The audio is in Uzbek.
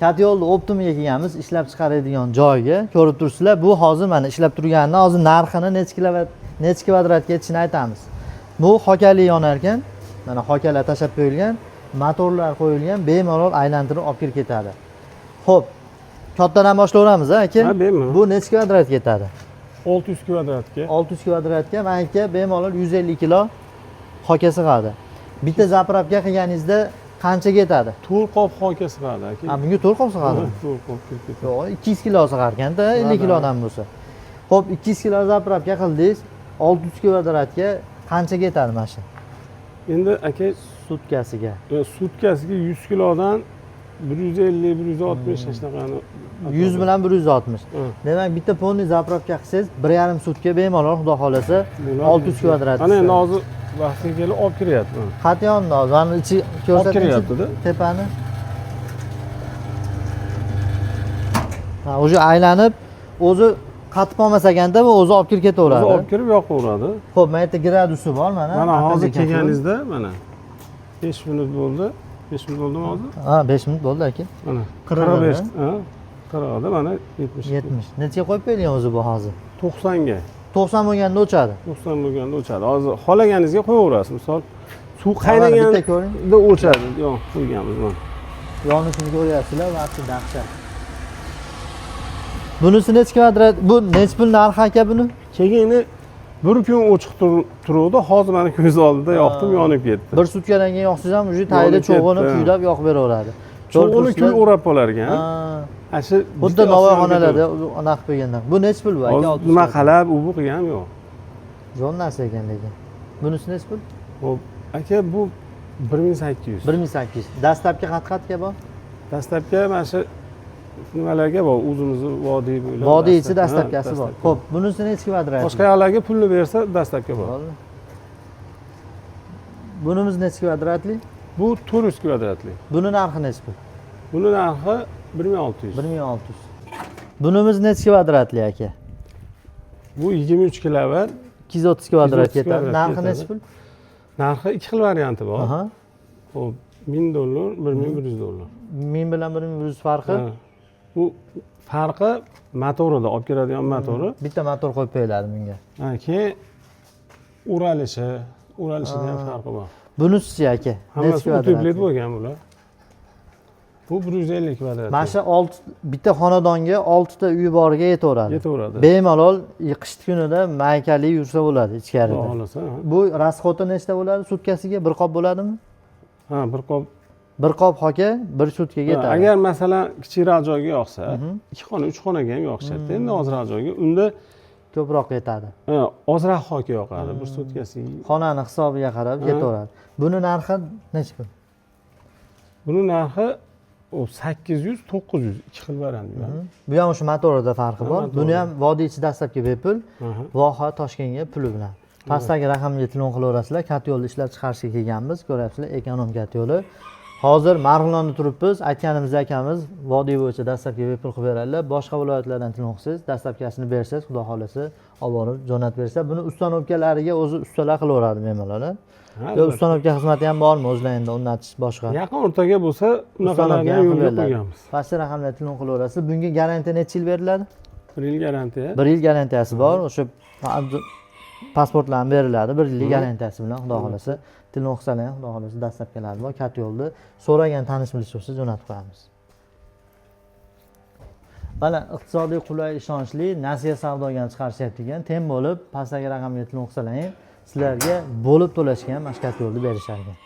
Katyolni optimiga kelganmiz, ishlab chiqaradigan joyga. Ko'rib turibsizlar, bu hozir mana ishlab turganini, hozir narxini necha kilovat, necha kvadratga yetishini aytamiz. Bu xokali yonar ekan. Mana xokalar tashlab qo'yilgan, motorlar qo'yilgan, bemalol aylantirib olib kirib ketadi. Xo'p, kattadan boshlayveramiz, a aka? Ha, bemalol. Bu necha kvadratga yetadi? 600 kvadratga. 600 kvadratga maniki bemalol 150 kilo xoka sig'adi. Bitta заправка qilganingizda qanchaga yetadi? 4 qop xoka sig'adi, aka. Ha, bunga 4 qop sig'adimi? 4 qop kirib ketadi. Yo'q, 200 kilo sig'ar ekanda, 50 Ha, kilodan bo'lsa. Xo'p, 200 kilo заправка qildingiz, 600 kvadratga qanchaga yetadi mana shu? Endi, aka, Sutkasiga. Sutkasiga 100 kilodan 150, 160 shunaqani. 100 bilan 160. Demak, bitta полный заправка qilsangiz, 1,5 sutka bemalol, xudo xohlasa, 600 kvadrat. Mana endi hozir vaqtiga kelib olib kiryapti mana. Qat'iy yonda hozir mana ichi ko'rsating. Kiryapti-da. Tepani. Ha, уже aylanib, o'zi qatib qolmas ekanda, bu o'zi olib kirib ketaveradi. O'zi olib kirib yoqaveradi. Xo'p, mana yerda gradusi bor mana. Mana hozir Aqlli ekan. kelganingizda mana 5 minut bo'ldi. 5 minut bo'ldimi hozir? Ha, 5 minut bo'ldi, aka. Mana 40 45, ha, 40 mana 70. 70. Nechaga qo'yib qo'yilgan o'zi bu hozir? 90 ga. 90 bo'lganda o'chadi. 90 bo'lganda o'chadi. Hozir xohlaganingizga qo'yaverasiz. Misol, suv Mana qaynaganda bitta ko'ring. o'chadi. Yo'q, qo'yganmiz mana. Yonishini ko'ryapsizlar, vaqti dahshat. Bunisi necha kvadrat? Bu necha pul narxi, aka, buni? Keyin bir kun ochiq turuvdi. Hozir mana ko'z oldida yoqdim, yonib ketdi. Bir sutkadan keyin yoqsangiz ham уже tagida Yonib cho'g'ini ketdi. kuylab yoqib beraveradi. Cho'g'ini kul o'rab qolar ekan. Ha. Ana shu Xuddi bitta novvoyxonalarda anaqa qilib qo'yganlar. Bu necha pul bu, aka? Hozir 600 nima kvadrat. qalab, u bu qilganim yo'q. Zo'r narsa ekan lekin. Bunisi necha pul? Xo'p, aka, bu 1800. 1800. Dastlabki xat-xatga bor? Dastlabki mana shu nimalarga bor, o'zimizni vodiy bo'ylab. Vodiy ichi Ha, dastlabkasi bor. dastlabki. Xo'p, bunisi necha kvadrat? Boshqa yoqlarga pulni bersa dastlabki bor. Bo'ldi. Bunimiz necha kvadratli? Bu 400 kvadratli. Buni narxi necha pul? Buni narxi 1600. 1600. Bunimiz necha kvadratli, aka? Bu 23 kilovat. 230 kvadrat 230 ketadi. kvadrat Narxi ketadi. necha pul? Narxi ikki xil varianti bor. Xo'p, 1000 dollar, 1100 dollar. 1000 bilan 1100 farqi? Ha. Bu farqi motorida, olib keladigan motori. Bitta motor qo'yib qo'yiladi bunga. Ha, keyin uralishida ham farqi bor. Bunisi-chi, aka? Necha Hammasi kvadrat? утеплить bo'lgan bular. Bu 150 kvadrat. Mana shu olti bitta xonadonga oltita uyi boriga yetaveradi. Yetaveradi. Bemalol qish kunida maykali yursa bo'ladi ichkarida. Xudo xohlasa, ha. Bu расход i nechta bo'ladi sutkasiga? Bir qop bo'ladimi? Ha, bir qop. Bir qop xoka bir sutkaga Ha, yetadi. agar masalan kichikroq joyga yoqsa, ikki xona, uch xonaga ham yoqishadi. Endi ozroq joyga unda Ko'proq yetadi. ha, ozroq xoka yoqadi bir sutkasiga. Xonani hisobiga qarab Ha. ketaveradi. Buni narxi necha pul? Buni narxi u 800, 900, ikki xil variant bor. Bu ham o'sha motorida farqi Ha, bor. motorida. Buni ham vodiy ichi dastlabki bepul, Aha. Voha Toshkentga puli bilan. Pastdagi raqamga telefon qilaverasizlar. Kat yo'lni ishlab chiqarishga kelganmiz. Ko'ryapsizlar, ekonom kat yo'li. Hozir Marg'ilonda turibmiz. Aytganimizdek akamiz vodiy bo'yicha dastlabki bepul qilib beradilar. Boshqa viloyatlardan telefon qilsangiz, dastlabkasini bersangiz, xudo xohlasa olib borib jo'natib bersa, buni установка lariga o'zi ustalar qilaveradi bemalol. Ha, Yo, albatta. установка xizmati ham bormi o'zlar endi o'rnatish boshqa? Yaqin o'rtaga bo'lsa, unaqalarni ham yo'lga qo'yganmiz. Pastki raqamga telefon qilaverasiz. Bunga garantiya necha yil beriladi? Bir yil garantiya. Bir yil garantiyasi bor. O'sha pasportlarni beriladi bir yillik garantiyasi bilan, xudo xohlasa. Telefon qilsalar ham, xudo xohlasa, dastlabkalari bor. Kat yo'lni so'ragan tanish bilish bo'lsa jo'natib qo'yamiz. Mana iqtisodiy qulay, ishonchli nasiya savdoga ham chiqarishyapti ekan. Tem bo'lib pastdagi raqamga telefon qilsalar ham sizlarga bo'lib to'lashga ham mana shu kat yo'lni berishar ekan.